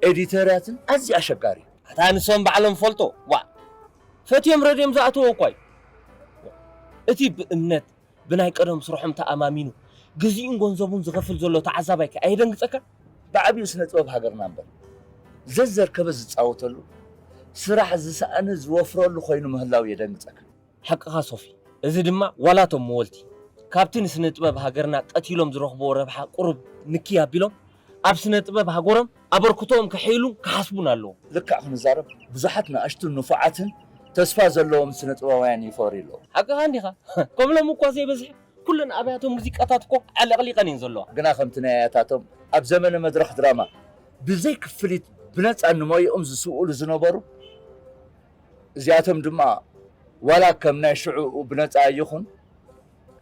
ኤዲተራትን ኣዝዩ ኣሸጋሪ እዩ። ኣታ ንሶም ባዕሎም ፈልጦ፣ ዋእ፣ ፈትዮም ረድዮም ዝኣተዎ እኳ እዩ። እቲ ብእምነት ብናይ ቀደም ስርሖም ተኣማሚኑ፣ ግዜኡን ገንዘቡን ዝኸፍል ዘሎ ተዓዛባይከ ኣየደንግጸካ? ብዓቢኡ ስነ ጥበብ ሃገርና እምበር፣ ዘዘርከበ ዝጻወተሉ፣ ስራሕ ዝሰኣነ ዝወፍረሉ ኮይኑ ምህላው የደንግጸካ። ሓቅኻ ሶፊ፣ እዚ ድማ ዋላ እቶም መወልቲ፣ ካብቲ ንስነ ጥበብ ሃገርና ቀቲሎም ዝረኽብዎ ረብሓ ቁሩብ ንክይ ኣቢሎም፣ ኣብ ስነ ጥበብ ሃገሮም ኣበርክቶኦም ከሐይሉን ክሓስቡን ኣለዎም። ልክዕ ክንዛረብ፣ ብዙሓት ንኣሽቱን ንፉዓትን ተስፋ ዘለዎም ስነ ጥበባውያን ይፈርዩ ኣለዉ። ሓቅኻ እንዲኻ። ከምሎም እኳ ዘይበዝሑ፣ ኩለን ኣብያተ ሙዚቃታት እኮ ዓለቕሊቐን እየን ዘለዋ። ግና ከምቲ ናይ ኣያታቶም ኣብ ዘመነ መድረኽ ድራማ ብዘይ ክፍሊት ብነጻ ንሞይኦም ዝስውእሉ ዝነበሩ፣ እዚኣቶም ድማ ዋላ ከም ናይ ሽዑኡ ብነጻ ይኹን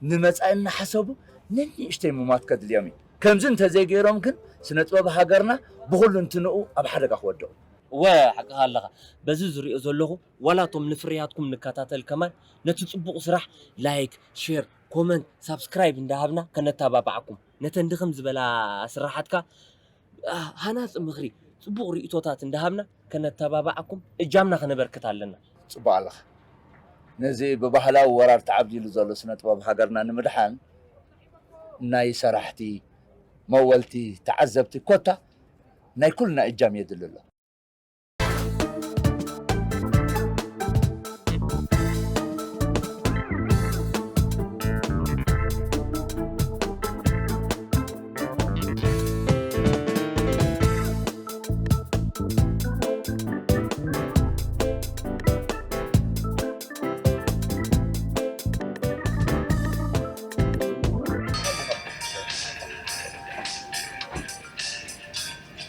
ንመጻኢ እናሓሰቡ ነንእሽተይ ምሟት ከድልዮም እዩ። ከምዚ እንተዘይገይሮም ግን ስነ ጥበብ ሃገርና ብኹሉ እንትንኡ ኣብ ሓደጋ ክወድቕ። እወ፣ ሓቅኻ ኣለኻ። በዚ ዝሪኦ ዘለኹ፣ ዋላ እቶም ንፍርያትኩም ንከታተል ከማን ነቲ ጽቡቕ ስራሕ ላይክ፣ ሼር፣ ኮመንት፣ ሳብስክራይብ እንዳሃብና ከነተባብዓኩም፣ ነተን ድኽም ዝበላ ስራሓትካ፣ አ፣ ሃናጺ ምኽሪ፣ ጽቡቕ ርእይቶታት እንዳሃብና ከነተባብዓኩም እጃምና ከነበርክት ኣለና። ጽቡቕ ኣለኻ። ነዚ ብባህላዊ ወራር ተዓብዲሉ ዘሎ ስነ ጥበብ ሃገርና ንምድሓን ናይ ሰራሕቲ፣ መወልቲ፣ ተዓዘብቲ ኮታ ናይ ኩልና እጃም የድሊ ኣሎ።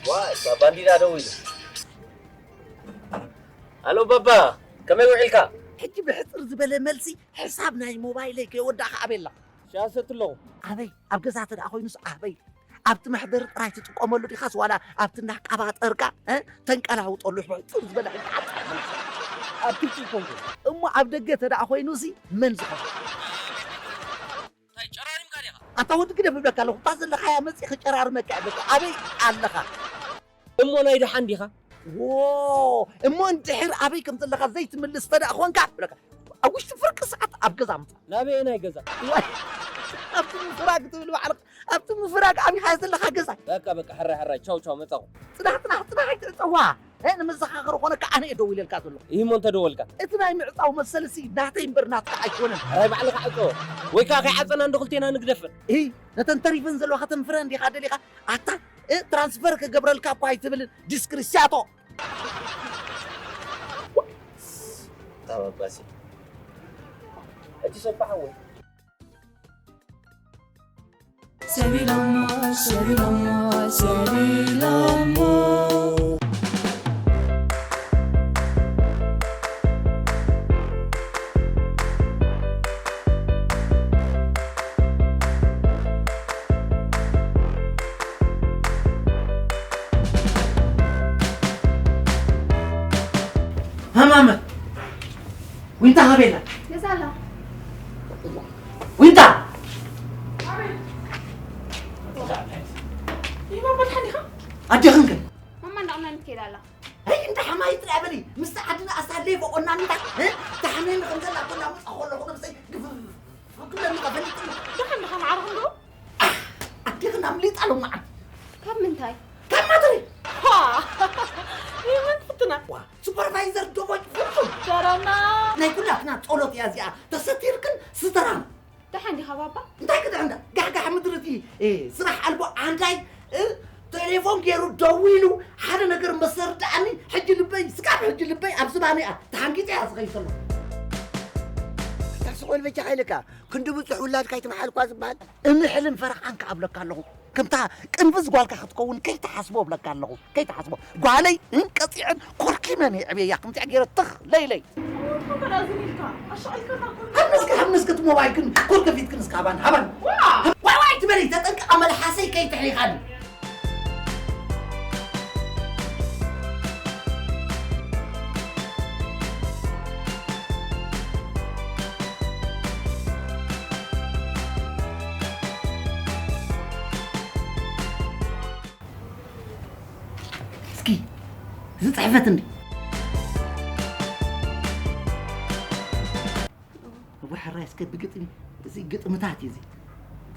ዋይ፣ እታ ባንዲራ ደው ኢሉ። ኣሎ ባባ፣ ከመይ ውዒልካ? ሕጂ ብሕጽር ዝበለ መልሲ፣ ሕሳብ ናይ ሞባይለይ ከይወዳእካ ኣበይ ኣለኻ? ሻሂ ሰቲ ኣለኹ። ኣበይ? ኣብ ገዛ እንተ ደኣ ኮይኑስ ኣበይ? ኣብቲ መሕደሪ ጥራይ ትጥቀመሉ ዲኻስ ዋላ ኣብቲ እንዳቃባጠርካ፣ እ፣ ተንቀላውጠሉ? ብሕጽር ዝበለ ሕጂ ሓጻር መልሲ። ኣብ ክፍቲ ይኮንኩ። እሞ ኣብ ደገ እንተ ደኣ ኮይኑሲ መን ዝኾነ? እንታይ ጨራሪምካ ዲኻ? ኣታ ወዲ ግደፍ እብለካ ኣለኹ። እታ ዘለኻያ መጺእ ክጨራርመካ እየ። በቃ ኣበይ ኣለኻ? እሞ ናይ ደሓን ዲኻ? ዎ፣ እሞ እንድሕር ኣበይ ከም ዘለኻ ዘይትምልስ እንተ ደኣ ኾንካ፣ እብለካ፣ ኣብ ውሽጢ ፍርቂ ሰዓት ኣብ ገዛ ምጻእ። ናበየናይ ገዛ? ዋይ፣ ኣብቲ ምፍራግ ትብል ባዕልኻ፣ ኣብቲ ምፍራግ ኣቢኻዮ ዘለኻ ገዛ። በቃ፣ በቃ፣ ሕራይ፣ ሕራይ፣ ቻው፣ ቻው፣ መጻኹ። ጽናሕ፣ ጽናሕ፣ ጽናሕ፣ ኣይትዕጸዋ። እ፣ ንመዘኻኸሪ ኾነካ ኣነ እየ ደዊለልካ ዘለኹ። እሂ እሞ እንተ ደወልካ? እቲ ናይ ምዕጻው መሰልሲ ናተይ እምበር ናትካ ኣይኮነን። ሕራይ ባዕልኻ ዕጾ። ወይ ከኣ ከይዓጸና እንዶ ክልቴና ንግደፈን። እሂ፣ ነተን ተሪፈን ዘለዋ ከተንፍረን ዲኻ ደሊኻ? ኣታ እ፣ ትራንስፈር ክገብረልካ እኳ ኣይትብልን ዲስክሪሲያቶ። ታባባሲ። እቲ ሰባሕ ወይ ሰቢሎሞ፣ ሰቢሎሞ፣ ሰቢሎሞ። ሃማመ፣ ዊንታ ካበይ ኣላ? ገዛ ኣላ። ዊንታ! ኣቤት። ይህ ማማ ድሓን ዲኻ? ኣዴኽን ከ? ማማ እንዳቕና ንከይድ ኣላ። ኣይ፣ እንዳ ሓማይ ጥራይ በሊ። ምስቲ ዓድና ኣሳለይ በቆናኒታ፣ እ? ታሕሜን ከም ዘላ ኮና መጻ ከለኹ ነብሰይ ግፍፍ ክብለኒ ከፈሊጥኒ። ድሓን ዲኻ ማዕረኹም ዶ? ኣዴኽን ኣምሊጣ ሎማዓንቲ። ካብ ምንታይ? ካብ ማትሪ። ሃ! ይመን ፍትና። ዋ፣ ሱፐርቫይዘር ደሞች ፍጹም። ሰላምና። ናይ ኩላትና ጸሎት እያ እዚኣ። ተሰቲርክን ስተራን። ደሓን ዲኻ ባባ? እንታይ ክድሕን ዳ? ጋሕጋሕ ምድሪ እቲ፣ እ፣ ስራሕ ኣልቦ ዓንዳይ፣ እ፣ ቴሌፎን ገይሩ ደዊሉ ሓደ ነገር መሰርዳእኒ። ሕጂ ልበይ፣ ስጋብ ሕጂ ልበይ ኣብ ዝባነይ እያ። ተሓንጊጠ እያ ዝኸይድ ዘለኹ። ኣታ ስቕ በል በጃኻ ኢለካ። ክንዲ ብጹሕ ውላድካ ኣይትምሓል እኳ ዝበሃል። እምሕልን ፈረቓን ክኣብለካ ኣለኹ። ከምታ ቅንፍዝ ጓልካ ክትከውን ከይትሓስቦ እብለካ ኣለኹ። ከይትሓስቦ። ጓለይ እንቀጺዐን ኮርኪመን የዕብየያ። ከምዚኣ ገይረ ትኽ ለይለይ። ከምኡ እኮ ኣዝን ኢልካ፣ ኣሻቒልካና እኮ። ሃብነስኪ፣ ሃብነስኪ እቲ ሞባይል ግን ኮር ከፊትክን እስከ ሃባን፣ ሃባን። ዋ! ዋይ፣ ዋይ ትበሊ፣ ተጠንቀቓ መልሓሰይ ከይትሕሊኻኒ። እስኪ፣ እዚ ጽሕፈት እንዲ። እወ፣ ሕራይ እስከ ብግጥሚ፣ እዚ ግጥምታት እዩ እዚ።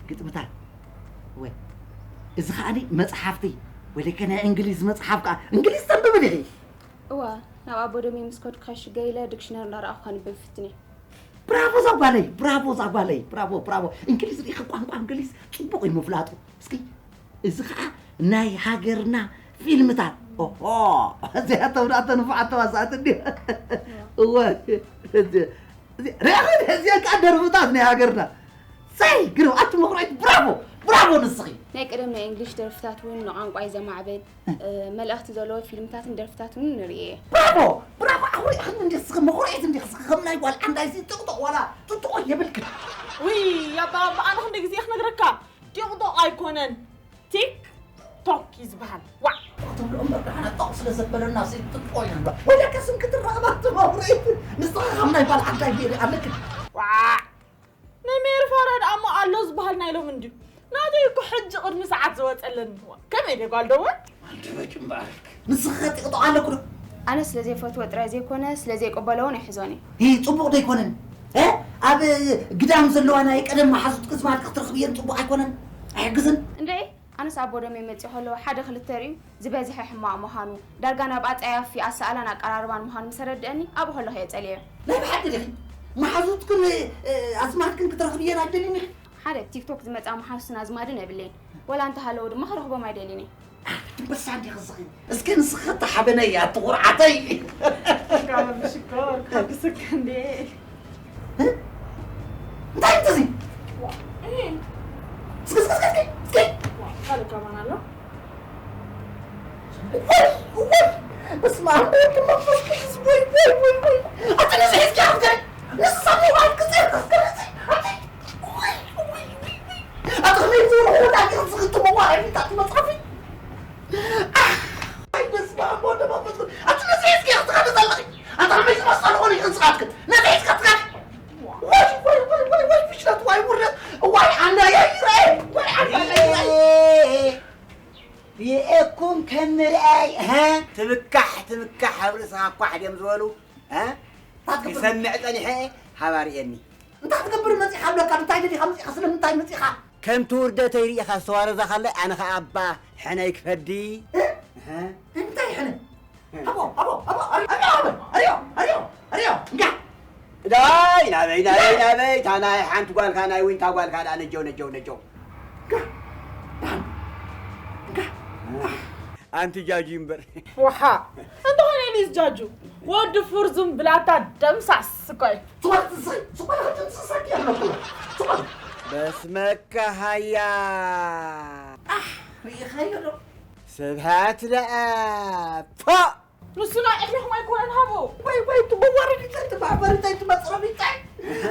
ግጥምታት። እወ፣ እዚ ኸኣኒ መጽሓፍቲ፣ ወለከ ናይ እንግሊዝ መጽሓፍ ከኣ፣ እንግሊዝ ተንብቢ ዲኺ? እወ፣ ናብ ኣቦ ደሜ ምስ ከድኩ ከሽገ ኢለ ዲክሽነሪ እንዳረኣኹ ከንብብ ይፍትን እየ። ብራቮ እዛ ጓለይ፣ ብራቮ እዛ ጓለይ፣ ብራቮ፣ ብራቮ። እንግሊዝ ርኢኺ ቋንቋ እንግሊዝ ጽቡቕ እዩ ምፍላጡ። እስኪ፣ እዚ ኸኣ ናይ ሃገርና ፊልምታት። ኦሆ፣ እዚኣቶም ደኣ እተን ንፉዓት ተዋሳእቲ እንድዮ። እወ፣ እዚ፣ እዚ፣ ርኢኺ፣ እዚአን ከኣ ደርፍታት ናይ ሃገርና። ሰይ፣ ግርም፣ ኣቲ መኹርዒት፣ ብራቮ፣ ብራቮ ንስኺ። ናይ ቀደም ናይ እንግሊሽ ደርፍታት እውን ንቋንቋይ ዘማዕብል፣ እ፣ መልእኽቲ ዘለዎ ፊልምታትን ደርፍታትን እውን ንርኢ እየ። ብራቮ፣ ብራቮ፣ ኣኹሪዕኽኒ እንዲኺ፣ መኹርዒት እንዲኺ፣ ከም ናይ ጓል ዓንዳይሲ ጥቕጥቕ ዋላ ጥጥቖ የብልክን። ውይ፣ ኣባ፣ ኣባ፣ ኣነ ክንደይ ግዜ ክነግረካ፣ ጢቕጦቕ ኣይኮነን፣ ቲክ ቶክ እዩ ዝበሃል። ዋዕ! ትብሎ እምበር፣ ደሓና ጦቕ ስለ ዘበለና፣ ሲ ጥጥቆ ኢና ንብሎ። ወይለከ ስም ክትረኸባ ትመውረይት፣ ንስኻ ከም ናይ ጓል ዓዳይ ገይሪ ኣለክን። ዋዕ! ናይ ሜሪ ፋራ ደኣ እሞ ኣሎ ዝበሃል ናይ ሎሚ እንድዩ። ናተይ እኮ ሕጂ ቅድሚ ሰዓት ዝወጸለኒ። ከመይ ድየ ጓል ደወል? ኣንተ በጭም በኣልክ። ንስኻ ጢቕጦቕ ኣለኩ ዶ? ኣነ ስለ ዘይፈትዎ ጥራይ ዘይኮነ፣ ስለ ዘይቅበሎ እውን ኣይሕዞን እየ። ይህ ጽቡቕ ዶ ኣይኮነን? እ? ኣብ ግዳም ዘለዋ ናይ ቀደም መሓዙት ቅዝማት ክትረኽብ እየን ጽቡቕ ኣይኮነን? ኣይሕግዝን? እንድዒ፣ ኣነስ ኣቦ ደሜ መጺኡ ከለዉ ሓደ ክልተ ርእዩ ዝበዝሐ ሕማቕ ምዃኑ፣ ዳርጋ ናብ ኣጸያፊ ኣሰኣላን ኣቀራርባን ምዃኑ ምስ ኣረድአኒ፣ ኣብኡ ከለኹ እየ ጸልየዮ። ናይ ብሓቂ ዲኺ? መሓዙትክን፣ እ፣ ኣዝማድክን ክትረኽቢ እየን ኣይደልን ኢኺ? ሓደ ኣብ ቲክቶክ ዝመጻ መሓዙትን ኣዝማድን የብለይን። ወላ እንተሃለዉ ድማ ክረኽቦም ኣይደልን እየ። ኣንበሳ እንዲኺ ዝኽሪ። እስኪ ንስኺ ተሓበነይ ኣቲ ኩርዓተይ። ጋብር ሽኮር፣ ካብ ስክ እንዴ። እ? እንታይ እዩ እዚ? ዋ፣ እ። እስኪ፣ እስኪ፣ እስኪ፣ እስኪ፣ እስኪ። ዋ፣ ካልእ ከማን ኣሎ? ወይ፣ ወይ፣ በስመ ኣብ ወወልድ ወመንፈስ ቅዱስ፣ ወይ፣ ወይ፣ ወይ፣ ወይ። ኣቲ ነዚ ሒዝኪ ኣፍገር። ንሳ ሞባይል ክጽር፣ ክጽር፣ ኣቲ፣ ወይ፣ ወይ፣ ወይ፣ ወይ። ኣቲ ከመይ ዝበሉ ሆዳት ኢኺ ዝኽትምዋ፣ ዓይነታት መጽሓፊ። ኣይ፣ በስመ ኣብ ወወልድ ወመንፈስ ቅዱስ። ኣቲ ነዚ ሒዝኪ ክትኸዲ ዘለኺ። ኣቲ ከመይ ዝመሰሉ ኾኑ ኢኺ ንስኻትክን። ነዚ ሒዝኪ ክትኸዲ። ዋይ፣ ዋይ፣ ዋይ፣ ዋይ፣ ዋይ፣ ፍሽለት፣ ዋይ፣ ውርደት፣ ዋይ፣ ዓንዳይ ኣይረኣየ፣ ዋይ፣ ዓንዳይ ኣይረኣየ። ርኤኩም ከም ምርኣይ፣ ሃ? ትምካሕ፣ ትምካሕ፣ ኣብ ርእስኻ ኳሕ ድዮም ዝበሉ፣ ሃ? እንታይ ትገብር? ክሰምዕ ጸኒሐ፣ ሃባ ርኤኒ። እንታይ ትገብር መጺኻ ኣለካ? እንታይ ደሊኻ መጺኻ? ስለምንታይ መጺኻ? ከምቲ ውርደተይ ርኢኻ ዝተዋረዛ ካላይ፣ ኣነ ኸኣ ኣባ ሕነይ ክፈዲ። እ? እህ። እንታይ ሕነ? ኣቦ፣ ኣቦ፣ ኣቦ፣ ኣሪ-፣ ኣርዮ፣ ኣቦ፣ ኣርዮ፣ ኣርዮ፣ ኣርዮ፣ እንካ። ዳይ፣ ናበይ፣ ናበይ፣ ናበይ? እታ ናይ ሓንቲ ጓልካ፣ ናይ ዊንታ ጓልካ ደኣ ነጀው፣ ነጀው፣ ነጀው። እንካ። ደሓን። እንካ። ኣንቲ ጃጂ እምበር። ወሓ እንተኾነ ኢሊስ ጃጁ ወዲ ፍርዙም ብላታ ደምሳስ እኮ እዩ። ዝኾነ ትንስኺ ዝኾነ ክትንስሳኪ ኣለኩ። ዝኾነ በስመካ ሃያ ርኢኻዮ ዶ? ስብሃት ለኣብ ፖ ንሱ ናይ እሕልኹም ኣይኮነን ሃቦ። ወይ ወይ እቲ መዋረዲታይ እቲ ማዕበሪታይ እቲ መፅረቢታይ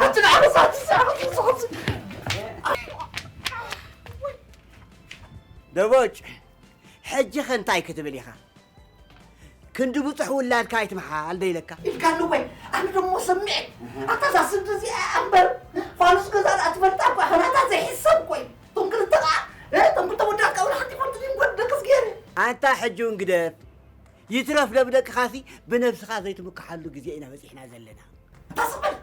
ኣቲ ንዓበሳት ዝሰዕበት ዝሰዕበት ደቦጭ ሕጂ ኸ እንታይ ክትብል ኢኻ? ክንዲ ብፁሕ ውላድካ ኣይትምሓል ዶ ኢለካ? ኢልካኒ ወይ ኣነ ደሞ ሰሚዐ ኣታ እዛ ስዲ እዚኣ እምበር ፋኑስ ገዛ ደኣ ትፈልጣ እኳ ኸናታ ዘይሕሰብ እኮ እዩ። እቶም ክልተ ኸዓ እቶም ክልተ ወዳት ከኣ ሓንቲ ፈልጡ ድንጎድ ደቅስ ገይረ ኣንታ ሕጂ እውን ግደፍ። ይትረፍ ዶ ብደቅኻሲ ብነብስኻ ዘይትምክሓሉ ግዜ ኢና በፂሕና ዘለና። ታስበል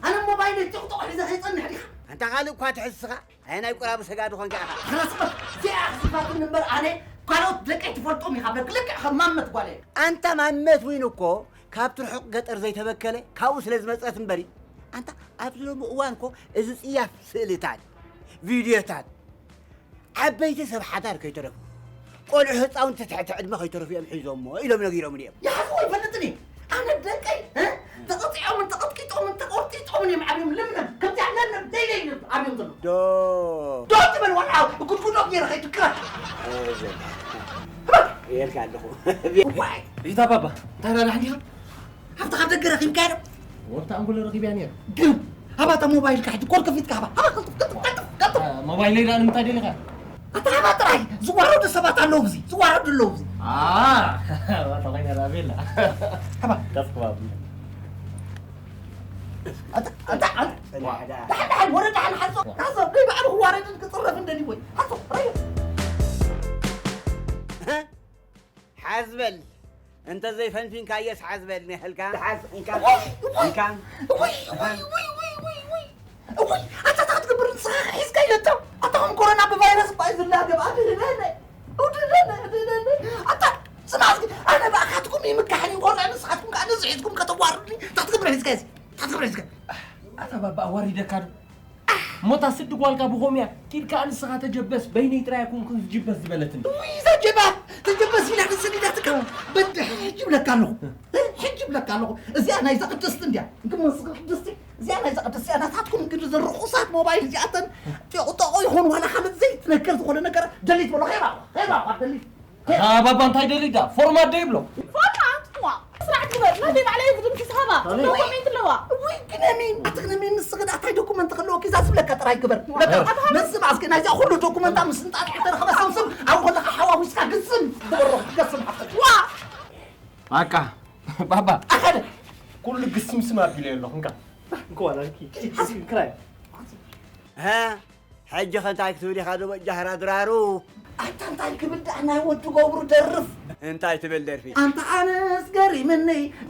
ኣነ ሞባይል ጭቕጦቕ ሒዘ ከይፀንሕ ዲኻ? ኣንታ ካልእ እኳ ትሕስኻ ኣየ ናይ ቁራብ ሰጋዲ ኾንካ ኢኻ። ታስበል እዚኣ ሕስባትን እምበር ኣነ ካልኦት ደቀይ ትፈልጦም ኢኻ በክልክዕ ከም ማመት ጓለ ኣንታ ማመት ዊን እኮ ካብቲ ርሑቕ ገጠር ዘይተበከለ ካብኡ ስለ ዝመፀት እምበሪ ኣንታ ኣብዚ ሎሚ እዋን እኮ እዚ ፅያፍ ስእልታት ቪድዮታት ዓበይቲ ሰብ ሓዳር ከይተረፉ ቆልዑ ህፃውንቲ ትሕቲ ዕድመ ከይተረፉ እዮም ሒዞሞ ኢሎም ነጊሮምኒ እዮም። ይሓዝዎ ይፈልጥን እዩ ኣነ ደቀይ እ? ተቐጢዖምን ተቐጥቂጦምን ተቆርጢጦምን እዮም ዓብዮም ለምለም ከምዚኣ ለምለም ደይደይ እዮም ዓብዮም ዘሎ ዶ ዶ ትበል ዋላ ጉድጉዶ ገይረ ከይትክራ የልካ ኣለኹ ዋይ ሪታ ባባ እንታይ ዳዳ ሓንዲኻ ሃብቲ ካብ ደገ ረኺብካ ዶ ወርታ ኣንጎሎ ረኺብያ ነይሩ ግን ሃባታ ሞባይልካ ሕጂ ኮር ከፊትካ ሃባ ሃባ ቀልጥፍ ቀልጥፍ ቀልጥፍ ቀልጥፍ ሞባይል ለይዳ ንምንታይ ደሊኻ ኣታ ሃባ ጥራይ ዝዋረዱ ሰባት ኣለዉ ብዚ ዝዋረዱ ኣለዉ ብዚ ተኾይነ ራቤላ ሃባ ከፍ ክባብ ኣታ ኣታ ኣታ ደሓን ደሓን ወረ ደሓን ሓሶ ሓሶ ደይ ባዕሉ ክዋረድን ክፅረፍን ደሊ ወይ ሓሶ ረዮ ሓዝበል እንተ ዘይፈንፊንካየስ ሓዝበል ንህልካ እወይ እወይ እወይ እወይ እወይ እወይ ኣታ እንታይ ክትገብር ንስኻ ሒዝካዮ እታ ኣታ ከም ኮሮና ብቫይረስ እባ እዩ ዝላገብ ኣድህነነ ኣውድህነነ ኣድህነነ ኣታ ስማዕሲ ኣነ ብኣኻትኩም ይምካሕን ይንኮርዕ ንስኻትኩም ከዓ ነዚ ሒዝኩም ከተዋርዱኒ እንታይ ክትገብር ሒዝካዮ እንታይ ክትገብር ሒዝካ ኣታ ባባ ኣዋሪደካ ዶ ሞታ ስዲ ጓልካ ብኾምያ ኪድካ ንስኻ ተጀበስ በይነይ ጥራይ ኣይኮንኩን ዝጅበስ ዝበለትኒ ውይ ተጀባ ተጀበስ ኢላ ተሰዲዳትካ በድሕ ሕጂ ብለካ ኣለኹ ሕጂ ብለካ ኣለኹ እዚኣ ናይዛ ቅድስቲ እንድያ ግመ ስጋ ቅድስቲ እዚኣ ናይዛ ቅድስቲ እያ ናታትኩም እንግዲ ዝርኹሳት ሞባይል እዚኣተን ጢቑጠቑ ይኹን ዋላ ካልእ ዘይትነገር ዝኾነ ነገር ደሊት በሎ ኸይባ ኸይባ ደሊት ባባ እንታይ ደሊዳ ፎርማት ዶ ይብሎ ፎርማት ዋ ስራሕ ግበር ናተይ ባዕለይ ክድምስስ ሃባ ዶ ኮሜንት ኣለዋ ውይ ግነኒ ኣትግነኒ ንስኽን ኣታይ ዶኩመንት ከለወኪ እዛ ዝብለካ ጥራይ ግበር በቃ መዝብ ኣስኪ ናይዚኣ ኩሉ ዶኩመንታ ምስ እንጣጥ ተረኸበ ሰብስብ ኣብ ከለኻ ሓዋዊስካ ግዝም ትበሮ ትገስም ሓፍተት ዋ በቃ ባባ ኣኸደ ኩሉ ግስምስም ኣቢለ ኣለኹ እንካ እንኳ ላልኪ ክራይ ሀ ሕጂ ኸ እንታይ ክትብል ኢኻ ዶ በጃህራ ድራሩ ኣታ እንታይ ክብል ደኣ ናይ ወዲ ገብሩ ደርፍ እንታይ ትብል ደርፊ ኣንታ ኣነስ ገሪምኒ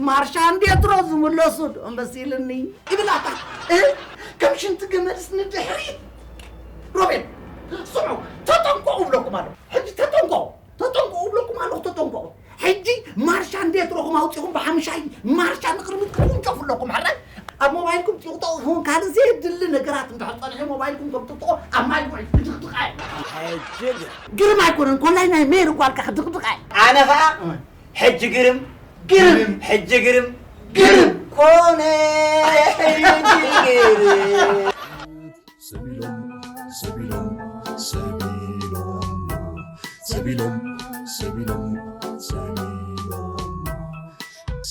ማርሻ እንዴትሮ ዝምለሱ ዶ መሲልኒ ይብል ኣታ እ? ከም ሽንቲ ገመድስ ንድሕሪት ሮቤል ስዑ ተጠንቀቑ ብለኩም ኣለኹ ሕጂ ተጠንቀቑ ተጠንቀቑ ብለኩም ኣለኹ ተጠንቀቑ ሕጂ ማርሻ እንዴት ረኹም ኣውፂኹም ብሓምሻይ ማርሻ ንቅድሚት ክትውንጨፉ ኣለኩም ሕራይ ኣብ ሞባይልኩም ጢቕጦቕ ይኸውን ካልእ ዘየድሊ ነገራት እንድሕር ፀኒሑ ሞባይልኩም ከም ጥጥቖ ኣብ ማይ ውዒ ክድቕድቓ እዩ ሕጅግ ግርም ኣይኮነን ኮላይ ናይ ሜሪ ጓልካ ክድቕድቓ እዩ ኣነ ኸዓ ሕጂ ግርም ግርም ሕጂ ግርም ግርም ኮነ ሕጂ ግርም ሰቢሎም ሰቢሎም ሰቢሎም ሰቢሎም ሰቢሎም ሰቢሎም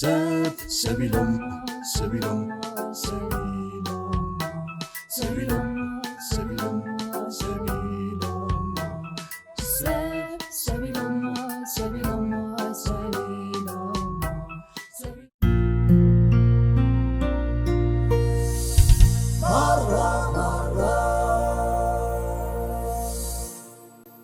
ሰብ ሰቢሎም ሰቢሎም ሰቢሎም